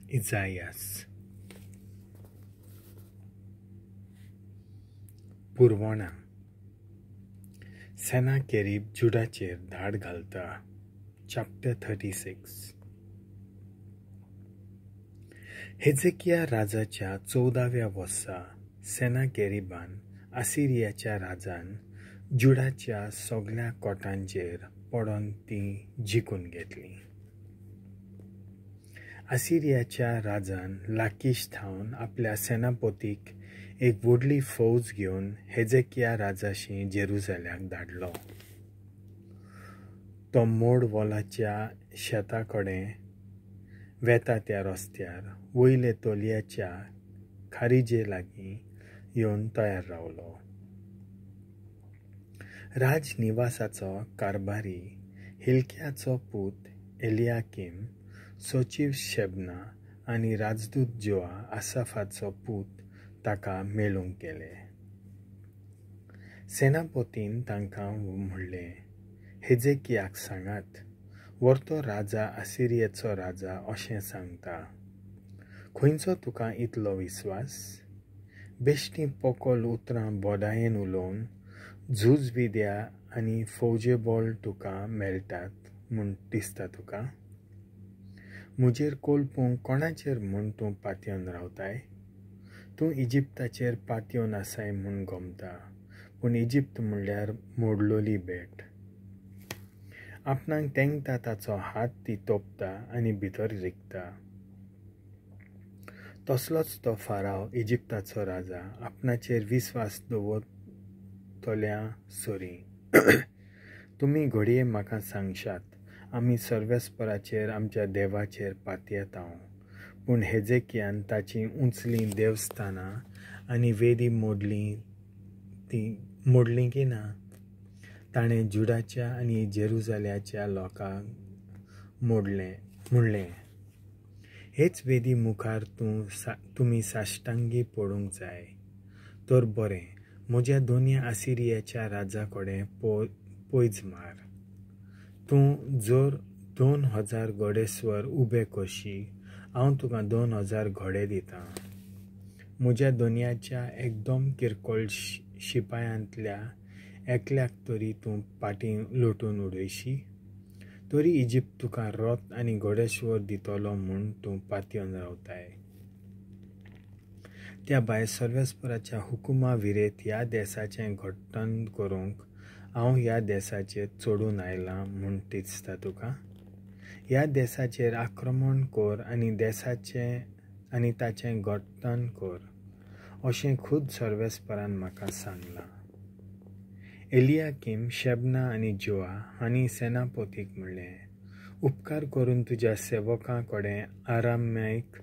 इजायास. पुरवणां. सेनाकेरीब जुडाचेर धाड घालता. Chapter 36. हेजेकिया राजाच्या 14व्या वर्सा सेनाकेरीबान आसिरियाच्या राजान जुडाच्या सगळ्या कोटांचेर पडून ती जिखून घेतली. आसिरियाच्या राजान लाकीश थावन आपल्या सेनापतीक एक व्हडली फौज घेवन हेजेकिया राजाशी जेरुजाल्याक धाडलो. तो मोड वोलाच्या शेता कडेन वेता त्या रस्त्यार वयले तोलयाच्या खारिजे लागीं येवन तयार रावलो. राजनिवासाचो कारभारी हिल्कियाचो पूत एलियाकीम, सचीव शेबना आनी राजदूत जोआ आसाफाचो पूत ताका मेळूंक गेले. सेनापतीन तांकां म्हणलें, हेजेकियाक सांगात, वर्तो राजा आसिरियेचो राजा अशें सांगता, खंयचो तुका इतलो विस्वास? बेश्टीं पोकोल उतरां बोडायेन उलोवन झूजविद्या आनी फौजेबळ तुका मेळटात म्हूण दिसता तुका? म्हजेर कोलपूंक कोणाचेर म्हूण तूं पातयेवन रावताय? तूं इजिप्ताचेर पातयेवन आसाय म्हूण गमता, पूण इजिप्त म्हणल्यार मोडलोली भेट. आपणाक तेंकता ताचो हात ती तोपता आनी भितर रिगता. तसलोच तो फाराव इजिप्ताचो राजा आपणाचेर विस्वास दवरतल्या सरी. तुमी घडये म्हाका सांगशात, आमी सर्वेस्पराचेर आमच्या देवाचेर पातयेतांव. पूण हेजेकियान ताचीं उंचलीं देवस्थानां आनी वेदी मोडलीं ती मोडलीं की ना? ताणें जुडाच्या आनी जेरुजाल्याच्या लोकांक म्हणलें, हेच वेदी मुखार तुमी साश्टांगी पडूंक जाय. तर बरें, म्हज्या दोनूय आसिरियाच्या राजा कडेन पैज मार. तूं जर 2000 घोडेस्वर उबे करशी, हांव तुका 2000 घोडे दितां. म्हज्या दोनयाच्या एकदम किरकोळ शिपायांतल्या एकल्याक तरी तूं पाटीं लोटून उडयशी? तरी इजिप्त तुका रथ आनी घोडेश्वर दितलो म्हूण तूं पातयेवन रावताय. त्या भायर सर्वेस्पराच्या हुकुमा विरेत ह्या देसाचें घट्टण करूंक हांव ह्या देसाचेर चडून आयलां म्हूण दिसता तुका? ह्या देसाचेर आक्रमण कर आनी देसाचें आनी ताचें घट्टण कर, अशें खुद सर्वेस्परान म्हाका सांगलां. एलियाकीम, शेबना आनी जोआ हांणी सेनापतीक म्हणलें, उपकार करून तुज्या सेवकां कडेन आरामायक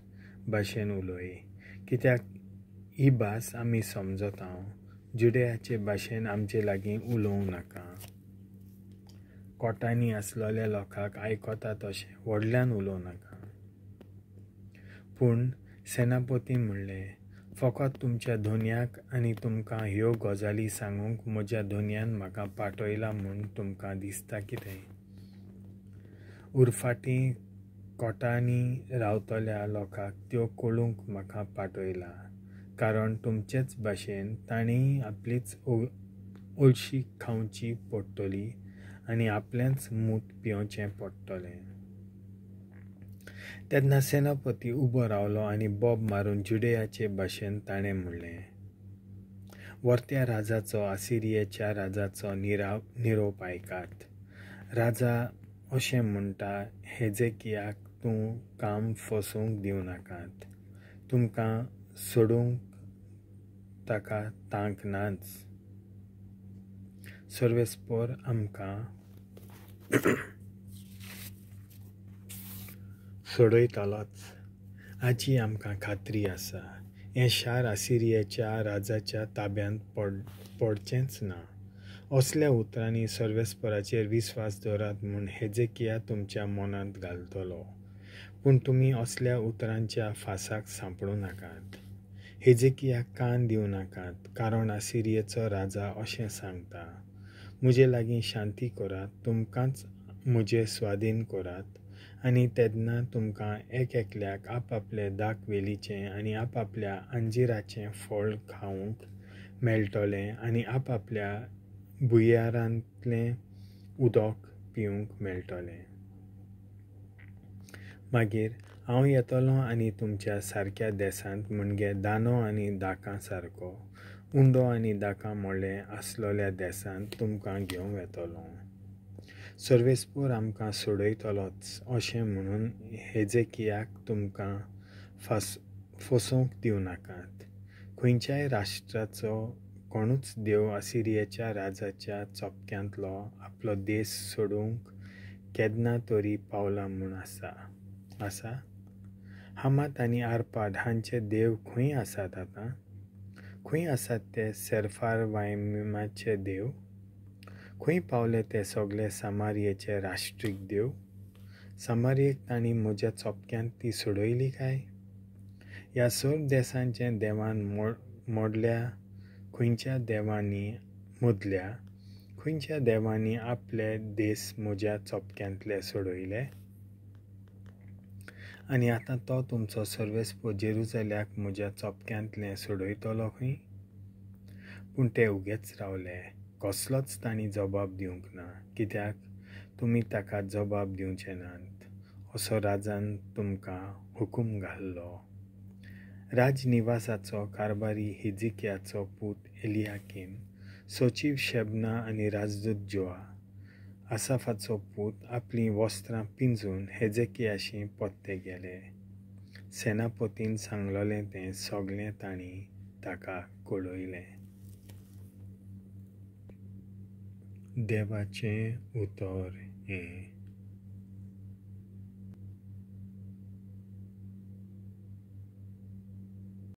भाशेन उलय, कित्याक ही भास आमी समजतांव. जुडेयाचे भाशेन आमचे लागीं उलोवं नाका. कोटांनी आसलेल्या लोकांक आयकता तशें व्हडल्यान उलोवं नाका. पूण सेनापती म्हणलें, फकत तुमच्या धोन्याक आनी तुमकां ह्यो गजाली सांगूंक म्हज्या धोन्यान म्हाका पाठयला म्हूण तुमकां दिसता कितें? उरफाटीं कोटांनी रावतल्या लोकांक त्यो कळूंक म्हाका पाठयला, कारण तुमचेच भाशेन तांणीय आपलीच ओळशी खावची पडटली आनी आपलेंच मूत पिवचें पडटलें. तेन्ना सेनापती उबो रावलो आनी बोब मारून जुडेयाचे भाशेन ताणें म्हणलें, वर्त्या राजाचो आसिरियेच्या राजाचो निरोप आयकात. राजा अशें म्हणटा, हेजेकियाक तूं काम फसोवंक दिवं नाकात. तुमकां सोडूंक ताका तांक नाच. सर्वेस्पर आमकां सोडयतलोच हाची आमकां खात्री आसा. हें शार आसिरियाच्या राजाच्या ताब्यांत पडचेंच ना. असल्या उतरांनी सर्वेस्पराचेर विस्वास दवरात म्हूण हेजेकिया तुमच्या मनांत घालतलो. पूण तुमी असल्या उतरांच्या फासाक सांपडूं नाकात. हेजेकियाक कान दिवं नाकात, कारण आसिरियेचो राजा अशें सांगता, म्हजे लागीं शांती करात, तुमकांच म्हजे स्वाधीन करात आनी तेन्ना तुमकां एक एकल्याक आपआपले दाक वेलीचें आनी आपआपल्या अंजिराचें फळ खावंक मेळटलें आनी आपआपल्या भुंयारांतलें उदक पिवंक मेळटलें. मागीर हांव येतलों आनी तुमच्या सारक्या देसांत म्हणजे दानो आनी दाकां सारको उंडो आनी दाकां मोडले आसलोल्या देसांत तुमकां घेवन वेतलो. सर्वेस्पोर आमकां सोडयतलोच अशें म्हणून हेजेकियाक तुमकां फसोवंक दिवं नाकात. खंयच्याय राष्ट्राचो कोणूच देव असिरियेच्या राजाच्या चपक्यांतलो आपलो देश सोडूंक केन्ना तरी पावला म्हूण आसा आसा? हमात आनी आरपाद हांचे देव खंय आसात आतां? खंय आसात ते सेरफारवायमाचे देव? खंय पावले ते सगळे सामारियेचे राष्ट्रीक देव? सामारियेक तांणी म्हज्या चोपक्यांत ती सोडयली काय? ह्या सर्व देसांचे देवान मोडल्या खंयच्या देवांनी मदल्या खंयच्या देवांनी आपले देस म्हज्या चोपक्यांतले सोडयले? आनी आतां तो तुमचो सर्वेस्पोर जेरुजल्याक म्हज्या चोपक्यांतलें सोडयतलो खंय? पूण ते उगेच रावले, कसलोच तांणी जबाब दिवंक ना, कित्याक तुमी ताका जबाब दिवचे नात असो राजान तुमकां हुकूम घाल्लो. राजनिवासाचो कारभारी हिजिकियाचो पूत एलियाकीम, सचीव शेबना आनी राजदूत जोआ आसाफाचो पूत आपलीं वस्त्रां पिंजून हेजेकियाशी परते गेले. सेनापतीन सांगलोलें तें सगळें तांणी ताका कळयलें. देवाचें उतर हें.